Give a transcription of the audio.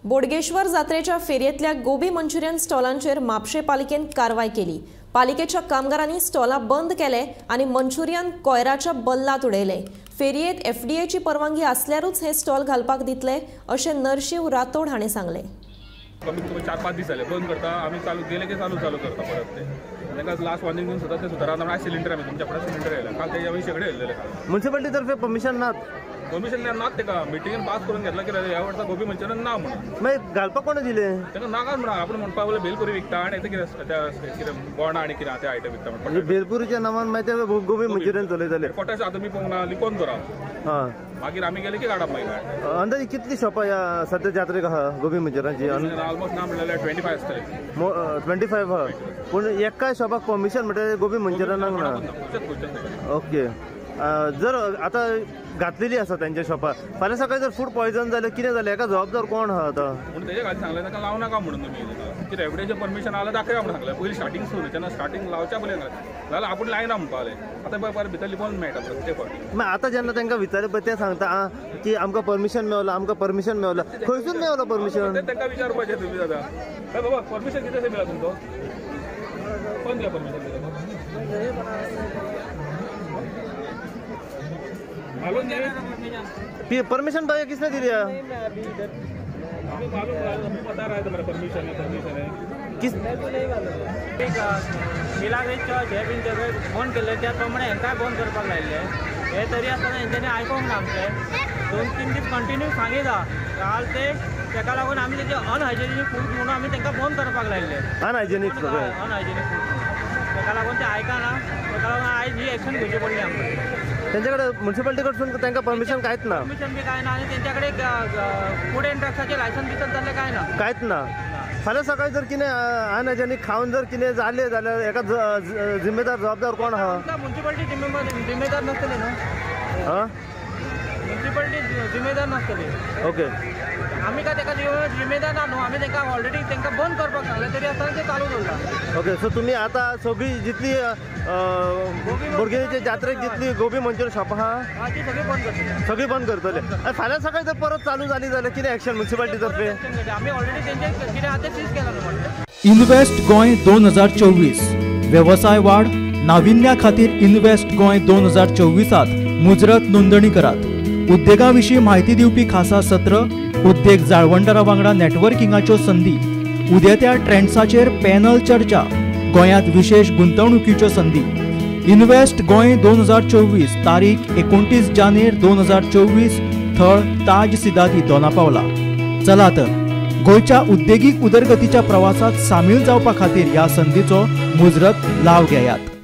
Bodgeshwar जात्रेच्या फेरयेंतल्या gobi Manchurian स्टॉलांचेर म्हापशें पालिकेन कारवाय केली. पालिकेच्या कामगारांनी स्टॉलां बंद केले आनी मंचुरियन कोयराच्या बल्लांत उडयले. फेरयेंत एफडीएची परवानगी आसल्यारूच हे स्टॉल घालपाक दितले अशें नरशिंव रातोड हाणें सांगलें. कमीत कमी 4-5 दीस जाले बंद करता आमी, चालू गेले की चालू चालू करता परत ते. तांकां लास्ट वॉर्निंग दिवन सुद्दां ते सुदारना. म्हळ्यार सिलिंडर आमी तुमच्या फुडें सिलिंडर येयला काल, तेजे आमी शेगडे येयल्ले. म्युनिसिपालिटी तर्फे परमिशन ना? परमिशन नात तेका मिटिंगेन पास करून घेतला की ह्या वर्सा गोबी मंचुरियन ना म्हणून. मागीर घालपाक कोणें दिलें? तांकां नाकाच म्हणून आपण म्हणपाक लागले भेलपुरी विकता आनी ते कितें कितें बोंडा आनी कितें ते आयटम विकता म्हणजे भेलपुरीच्या नांवान मागीर ते गोबी मंचुरियन चलयताले. पोटाश आतां तुमी पळोवंक ना, लिपोवन दवरात. हां, मागीर आमी गेले की काडप मागीर. अंदाजे कितली शॉपां ह्या सद्या जात्रेक आहा गोबी मंचुरियनाची? ऑलमोस्ट ना म्हणल्यार 25 आसतले. 25 आहा, पूण एकाय शॉपाक परमिशन म्हणल्यार गोबी मंचुरियनाक ना. ओके, जर आतां घातलेली आसा तेंच्या शॉपार, फाल्यां सकाळी जर फूड पॉयजन जालें कितें जालें हेका जबाबदार कोण आहा आतां? म्हणून तेजे खातीर सांगलें ताका लावं नाका म्हणून तुमी कितें एफडीएचें परमिशन आसल्यार दाखया म्हणून सांगलें. पयलीं स्टार्टींग सुरू जेन्ना स्टार्टींग लावच्या पयलीं सांगलें, जाल्यार आपूण लायना म्हणपाक लागले. आतां पळय परत भितर लिपोवन मेळटा प्रत्येक फावटी. मागीर आतां जेन्ना तांकां विचारलें पळय ते सांगता आं की आमकां परमिशन मेवलां, आमकां परमिशन मेवलां. खंयसून मेवलां परमिशन? तें तांकां विचारपाचें तुमी आतां. बाबा परमिशन कितें मेळ्ळां तुमकां? कोण दिलां परमिशन? मालूम नहीं परमिशन भाई किसने दी है? मालूम बता रहा है तुम्हारा परमिशन है, परमिशन है किस मिलाग्रीस चर्च हे बीन सगळें बंद केल्लें त्या प्रमाणे हेंकांय बंद करपाक लायिल्लें. हे तरी आसतना हेंच्यांनी आयकोंक ना आमचें. 2-3 दीस कंटिन्यू सांगिता काल ते तेका लागून आमी तेजे अनहायजेनीक फूड म्हणून आमी तांकां बंद करपाक लायिल्लें. अनहायजेनीक अनहायजेनीक फूड तेका लागून ते आयकना, तेका लागून आयज ही एक्शन घेवची पडली आमकां. तेंच्या कडेन म्युनिसिपालिटी कडसून तांकां परमिशन कांयच ना? परमिशन बी कांय ना आनी तेंच्या कडेन फूड एंड ड्रग्साचें लायसन्स बिसन जाल्लें कांय ना. कांयच ना. फाल्यां सकाळी जर कितें अनहायजेनीक खावन जर कितें जालें जाल्यार हेका जिम्मेदार जबाबदार कोण आहा? म्युनिसिपालिटी जिम्मेदार नासतली न्हू. हां, म्युनिसिपालिटी जिम्मेदार नासतली. ओके, आमी काय तेका जिम्मेदार ना न्हू, आमी तांकां ऑलरेडी तांकां बंद करपाक सांगलें तरी आसतना ते चालू दवरलां. ओके, सो तुमी आतां सगळी जितली बोडगेच्या जात्रेक जितली गोबी मंचुरियन शॉपां आहा ती सगळी बंद करतले. सगळी बंद करतले. आनी फाल्यां सकाळी जर परत चालू जाली जाल्यार कितें एक्शन म्युनिसिपालिटी तर्फे? आमी ऑलरेडी तेंचे कितें आतां सीज केलां न्हू म्हणलें. इन्व्हेस्ट गोंय 2024 वेवसाय वाड नाविन्या खातीर इन्व्हेस्ट गोंय 2024 मुजरत नोंदणी करात. उद्देगा विशीं म्हायती दिवपी खासा सत्र, उद्देग जाळवणदारा वांगडा नेटवर्किंगाच्यो संदी, उदेत्या ट्रेंड्साचेर पॅनल चर्चा, गोंयांत विशेष गुंतवणुकीच्यो संदी. इन्व्हेस्ट गोंय 2024 तारीख 29 जानेर 2024, थळ ताज सिदादी दोनापावला. चला तर गोंयच्या उद्देगीक उदरगतीच्या प्रवासात सामील जावपा खातीर ह्या संदीचो मुजरत लाव घेयात.